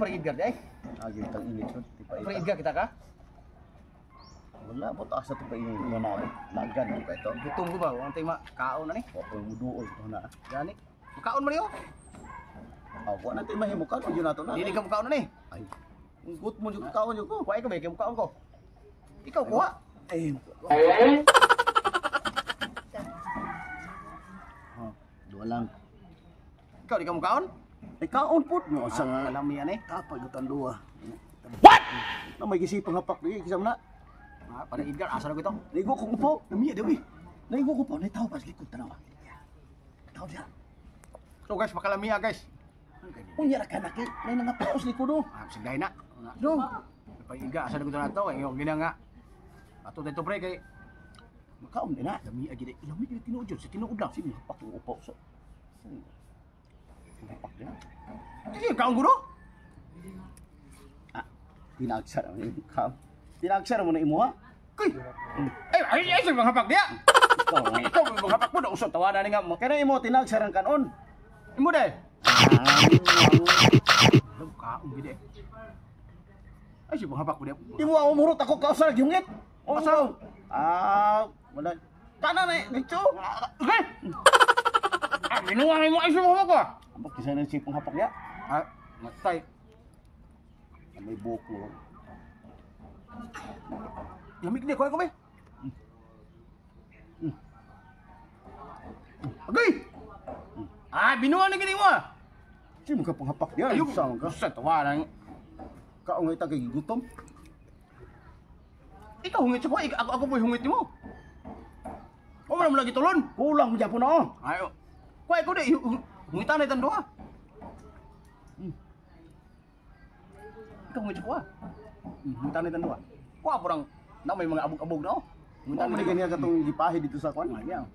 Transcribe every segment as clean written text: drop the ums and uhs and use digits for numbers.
Parang Edgar di ay. Agi tang init ko, di pa Parang ita. Edgar kita ka? Wala po taas na ito pa yung mga na lagan pa ito. Gutom ko ba? Ang tayo kaon na ni. Wa pa muduol ito na. Gani. Kaon man niyo. Ah, wa na tayo mahimo ka yun nato na. Dili ka mukaon na ni. Ay. Gut mo jud kaon jud ko. Kuha ka ba? Kay mukaon ko. Ikaw kuha. Ay. Ha, duha lang. Ikaw di ka mukaon? Ay kaon pud no sa nga Alam niya ni. kapag utan duha. What? Na may gisipang hapak di kisam na. Ah, parang Edgar asa na ko ito. Naigo kong upo. Namiya daw eh. Naigo ko po. Naitaw pa sa likod tanawa. Tao siya. So guys, makalamiya guys. Unya ra ka na kay. Nay nangapaos likod oh. Ah, sigday na. No. Parang Edgar asa na ko ito na to. Kay yung gina nga. Ato dito pre kay Makaon din na. lami agi di. Lami gid tinuod jud sa tinuod lang. Sino hapak yung upo so. Sino? Hapak din. Sige, kaon guro. Ah, tinagsara mo yung kam. Tinagsara mo na imuha. Kuy. Ay, ay, ay, sa mga hapak diya. Ikaw nga. Ikaw mga hapak mo na usod tawanan ni nga mo. Kaya imo tinagsaran kanon. Imo de. Alam kaon gid eh. Ay, si mga hapak mo diya. Imo ako murot ako kausar gyungit. Asa? Ah, wala. Kana na dito. Okay. Ah, binuha mo ay sa mga hapak ko. Ambak kisa na sipong hapak ya. Ah, matay. May buko. Lamig ni, kuha ko ba? Agay! Ah, binuha na gini mo ah. Sino ka pang hapak diya? Ayun, Saan ka? Sa tawanan. Kaon nga ita kay gutom. Ikaw hungit sa ko, ako, ako po'y hungit nimo. O mo lagi tulon. Kulang mo japon na oh. Ayo. Kuha ko di hungitan na itang duha. Ikaw hungit sa kuha. Hungitan na itang duha. Kuha po lang, na may mga abog-abog na oh. Hungitan mo ni ganiya katong gipahi dito sa kwan. Ayaw.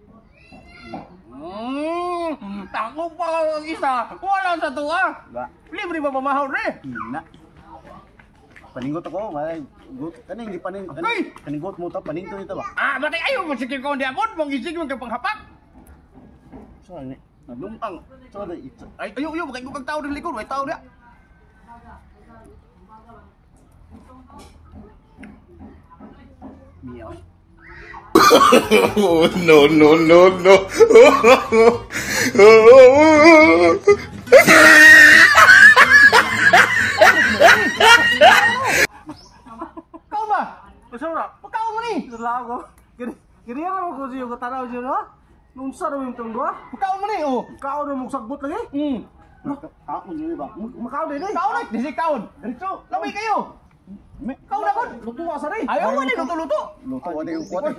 Tako pa ang isa. Wala sa tuwa. Ba. Libre ba pamahaw re? Ina. Paningot ako, may gut kaning gipaning Okay. kaning gut mo ta paninto nito ba? Ah, batay ayo mo sige ko di abot mong isig mong panghapak. So ni. Naglumpang. So na ito. Ay, ayo ayo bakit kag tao din likod, way tao dia. Miyaw. Oh, no, no, no, no. Kau ba? Unsa ra? Pagkaon mo ni. Sala ko. Gini ra ko siyo ko tanaw siyo no. Unsa ra yung tong duha? Pagkaon mo ni oh. Kaon mo sagbot lagi. Ako niyo ba? Makaon din eh. Kaon na, disi kaon. Diretso. Lami kayo. Kaon na kon. Luto sa rin. Ayaw mo ni luto-luto. Luto. Ako yung kuwan.